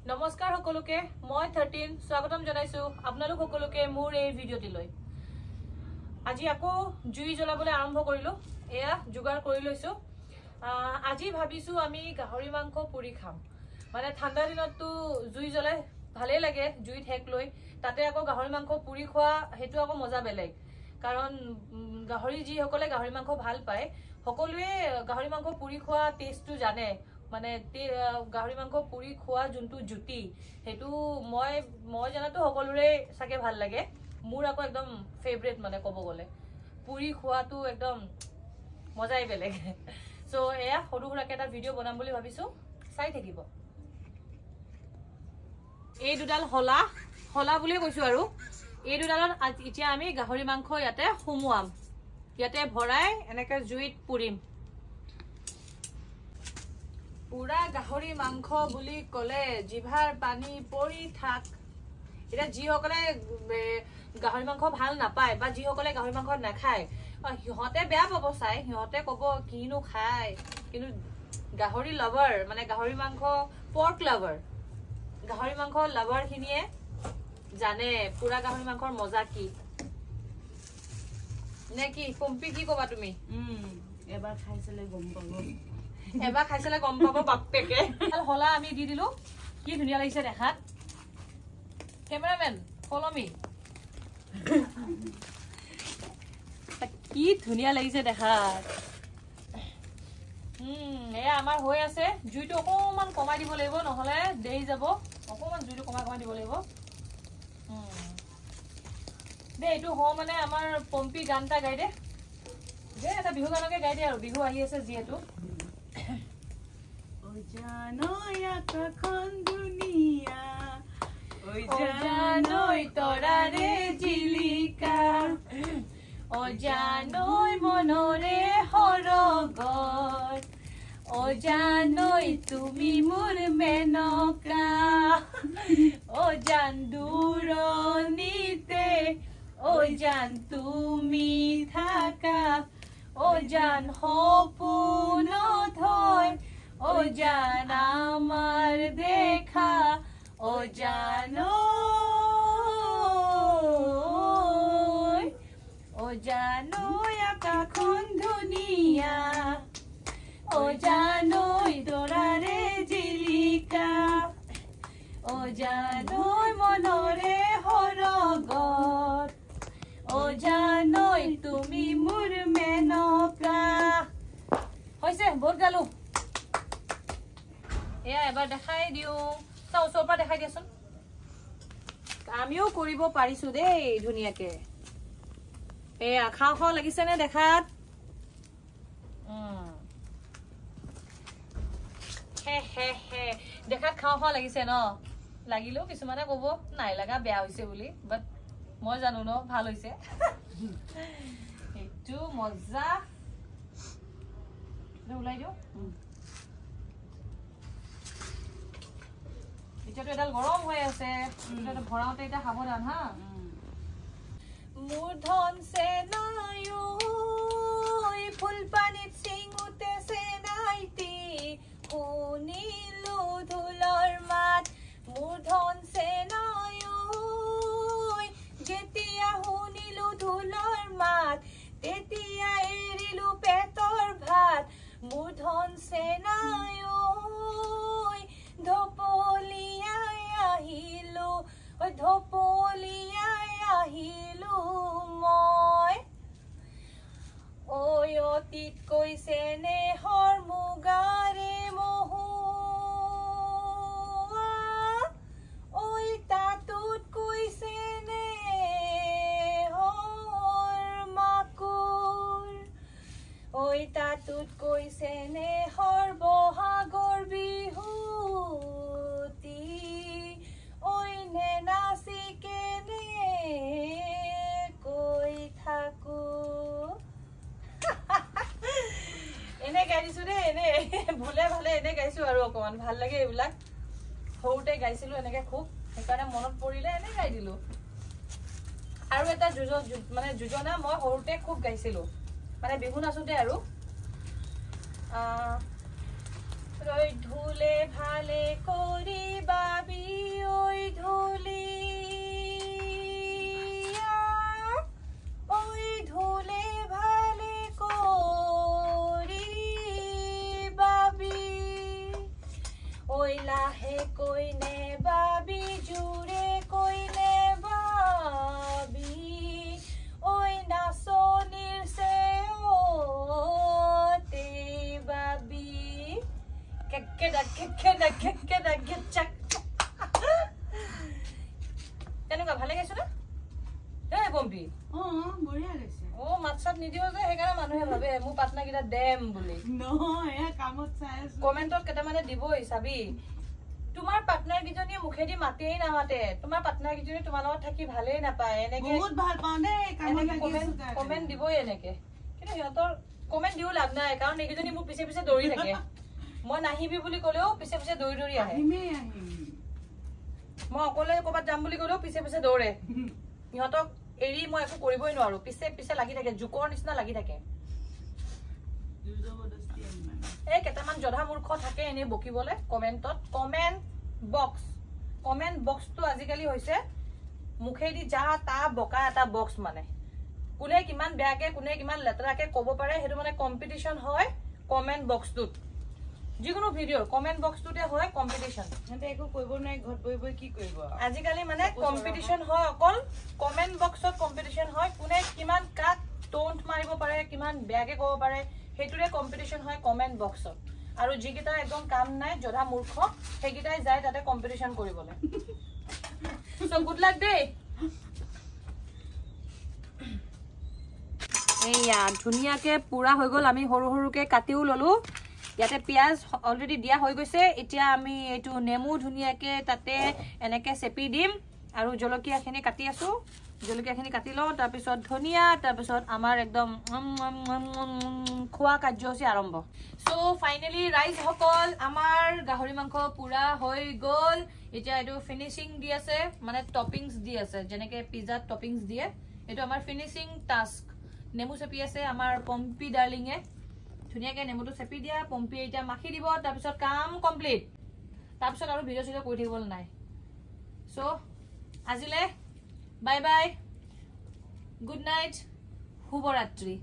নমস্কাৰ সকলোকে, মই 13 স্বাগতম জনাইছো আপোনালোক সকলোকে মোৰ এই ভিডিঅ'টিলৈ। আজি আকৌ জুই জ্বলাবলৈ আৰম্ভ কৰিলো, এয়া যোগাৰ কৰি লৈছো। আজি ভাবিছো আমি গাহৰি মাংস পুৰি খাম। মানে ঠাণ্ডা দিনততো জুই জ্বলাই ভালেই লাগে, জুইত হেক লৈ, তাতে আকৌ গাহৰি মাংস পুৰি খোৱা সেইটো আকৌ মজা বেলেগ। কাৰণ গাহৰি যিসকলে গাহৰি মাংস ভাল পায় সকলোৱে গাহৰি মাংস পুৰি খোৱা টেষ্টটো জানে। মানে গাহৰি মাংস পুৰি খোৱা যোনটো জুতি, সেইটো মই জানাতো সকলোৰে চাগে ভাল লাগে। মোৰ আকৌ একদম ফেভৰেট, মানে ক'ব গ'লে পুৰি খোৱাটো একদম মজাই বেলেগ। চ' এয়া সৰু সুৰাকৈ এটা ভিডিঅ' বনাম বুলি ভাবিছোঁ, চাই থাকিব। এই দুডাল শলা শলা বুলিয়ে কৈছোঁ আৰু, এই দুডালত এতিয়া আমি গাহৰি মাংস ইয়াতে সুমুৱাম, ইয়াতে ভৰাই এনেকৈ জুইত পুৰিম। পুৰা গাহৰি মাংস বুলি ক'লে জিভাৰ পানী পৰি থাক। এতিয়া যিসকলে গাহৰি মাংস ভাল নাপায় বা যিসকলে গাহৰি মাংস নাখায় সিহঁতে বেয়া পাব চাই, সিহঁতে ক'ব কিনো খায়। কিন্তু গাহৰি লাভাৰ, মানে গাহৰি মাংস পৰ্ক লাভাৰ, গাহৰি মাংস লাভাৰখিনিয়ে জানে পুৰা গাহৰি মাংসৰ মজা কি। নে কি পম্পী, কি ক'বা তুমি? এবাৰ খাই চালে গম পাব, এবাৰ খাই চালে গম পাব বাপেকে। হলা আমি দি দিলো, কি ধুনীয়া লাগিছে দেখাত। কেমেৰামেন ফলমি, কি ধুনীয়া লাগিছে দেখাত। এয়া আমাৰ হৈ আছে। জুইটো অকণমান কমাই দিব লাগিব, নহ'লে দেৰি যাব। অকণমান জুইটো কমাই কমাই দিব লাগিব দেই। এইটো হওঁ মানে আমাৰ পম্পী গান এটা গাই দে, দে এটা বিহু গানকে গাই দে আৰু, বিহু আহি আছে যিহেতু। অজানৈ তৰাৰে জিলিকা, অজানৈ মনৰে সৰগত, অজানৈ তুমি মোৰ মেনকা, অজান দূৰণিতে অজান তুমি থাকা, অজান সপোনত হয় অজান আমাৰ দেখা, অজানৈ অজানৈ আকাশখন ধুনীয়া, অজানৈ তৰাৰে জিলিকা, অজানৈ মনৰে সৰগত, অজানৈ তুমি মোৰ মেনকা। হৈছে, বহুত গালো। এয়া এবাৰ দেখাই দিওঁ, চাওঁ ওচৰৰ পৰা দেখাই দিয়াচোন। আমিও কৰিব পাৰিছো দেই ধুনীয়াকে। এয়া খাওঁ খাওঁ লাগিছে নে দেখাত? হে হে হে, দেখাত খাওঁ খাওঁ লাগিছে ন? লাগিলেও কিছুমানে ক'ব নাই লগা, বেয়া হৈছে বুলি, বাট মই জানো ন ভাল হৈছে। এইটো মজা, ওলাই দিওঁ। এতিয়াতো এডাল গৰম হৈ আছে, ভৰাওঁতে এতিয়া সাৱধান হা। মোৰ ধন চেনাই ফুলপানীত চিঙোতে চেনাইটি, শুনিলো ঢোলৰ মাত। মোৰ ধন চেনাই যেতিয়া শুনিলো ঢোলৰ মাত, তেতিয়া এৰিলো পেটৰ ভাত। মোৰ ধন চেনাই ঢপলিয়াই আহিলো, ঢপলিয়াই আহিলো মই। ঐ অতীত কৈছে নেহৰ মুগাৰে মহুৱা, ঐ তাঁতত কৈছে নেহৰ মাকুৰ, ঐ তাঁতত কৈছে নেহৰ বহাগৰ বিহুটি, ঐ নেনাচি কেনে কৈ থাকো। এনে গাই দিছো দেই, এনে ভুলে ভালে এনে গাইছো আৰু, অকমান ভাল লাগে এইবিলাক। সৰুতে গাইছিলো এনেকে খুব, সেইকাৰণে মনত পৰিলে এনে গাই দিলো। আৰু এটা মানে যোজনা মই সৰুতে খুব গাইছিলো, মানে বিহু নাচোতে আৰু। ঢোলে ভালে কৰিবা। লাহেকৈ নেবাবি জোৰে কৈ নেবাবি ঐ নাচনীৰ চেৱতে বাবি কেকেদা কেকেদা কেকেদা গেচাক। কেনেকুৱা, ভালে গাইছো নে এই পম্পী? অ, মাত চাত নিদিও যে, সেইকাৰণে মানুহে ভাবে মোৰ পাটনা কেইটা দেম বুলি। কমেণ্টত কেইটামানে দিবই চাবি, তোমাৰ পাৰ্টনাৰ কেইজনীয়ে মুখেদি মাতেই নামাতে, তোমাৰ পাৰ্টনাৰ কেইজনী তোমাৰ লগত থাকি ভালেই নাপায়, এনেকে কমেণ্ট দিবই এনেকে। কিন্তু সিহঁতৰ কমেণ্ট দিও লাভ নাই, কাৰণ এইকেইজনী মোৰ পিছে পিছে দৌৰি থাকে। মই নাহিবি বুলি ক'লেও পিছে পিছে দৌৰি দৌৰি আহে। মই অকলে ক'ৰবাত যাম বুলি ক'লেও পিছে পিছে দৌৰে। সিহঁতক এৰি মই একো কৰিবই নোৱাৰো, পিছে পিছে লাগি থাকে, জোকৰ নিচিনা লাগি থাকে। এই কেইটামান জধা মূৰ্খ থাকে এনেই বকিবলে কমেণ্টত। কমেণ্ট বক্স, কমেণ্ট বক্সটো আজিকালি হৈছে মুখেদি যা তা বকা এটা বক্স, মানে কোনে কিমান বেয়াকে কোনে কিমান লেতেৰাকে ক'ব পাৰে সেইটো মানে কম্পিটিশ্যন হয় কমেণ্ট বক্সটোত। যিকোনো ভিডিঅ'ৰ কমেণ্ট বক্সটোতে হয় কম্পিটিশ্যন। একো কৰিব নোৱাৰি, ঘৰত বহি বহি কি কৰিব আজিকালি, মানে কম্পিটিশ্যন হয় অকল কমেণ্ট বক্সত কম্পিটিশ্যন হয়, কোনে কিমান কাক ট'ণ্ট মাৰিব পাৰে, কিমান বেয়াকে ক'ব পাৰে, সেইটোৰে কম্পিটিশ্যন হয় কমেণ্ট বক্সত। আৰু যিকেইটা একদম কাম নাই জধা মূৰ্খ সেইকেইটাই যায় তাতে কম্পিটিশ্যন কৰিবলৈ। চ' গুড লাক দেই। এইয়া ধুনীয়াকে পুৰা হৈ গ'ল, আমি সৰু সৰুকে কাটিও ল'লো। ইয়াতে পিঁয়াজ অলৰেডি দিয়া হৈ গৈছে। এতিয়া আমি এইটো নেমু ধুনীয়াকে তাতে এনেকে চেপি দিম আৰু জলকীয়াখিনি কাটি আছো, জলকীয়াখিনি কাটি লওঁ, তাৰপিছত ধনিয়া, তাৰপিছত আমাৰ একদম খোৱা কাৰ্যসূচী আৰম্ভ। চ' ফাইনেলি ৰাইজসকল, আমাৰ গাহৰি মাংস পুৰা হৈ গ'ল। এতিয়া এইটো ফিনিচিং দি আছে, মানে টপিংছ দি আছে, যেনেকে পিজ্জাত টপিংছ দিয়ে, এইটো আমাৰ ফিনিচিং টাস্ক। নেমু চেপি আছে আমাৰ পম্পী ডাৰ্লিঙে, ধুনীয়াকে নেমুটো চেপি দিয়া। পম্পীয়ে এতিয়া মাখি দিব, তাৰপিছত কাম কমপ্লিট। তাৰপিছত আৰু ভিডিঅ' চিডিঅ' কৰি থাকিবলৈ নাই। চ' আজিলে বাই বাই, গুড নাইট, শুভৰাত্ৰি।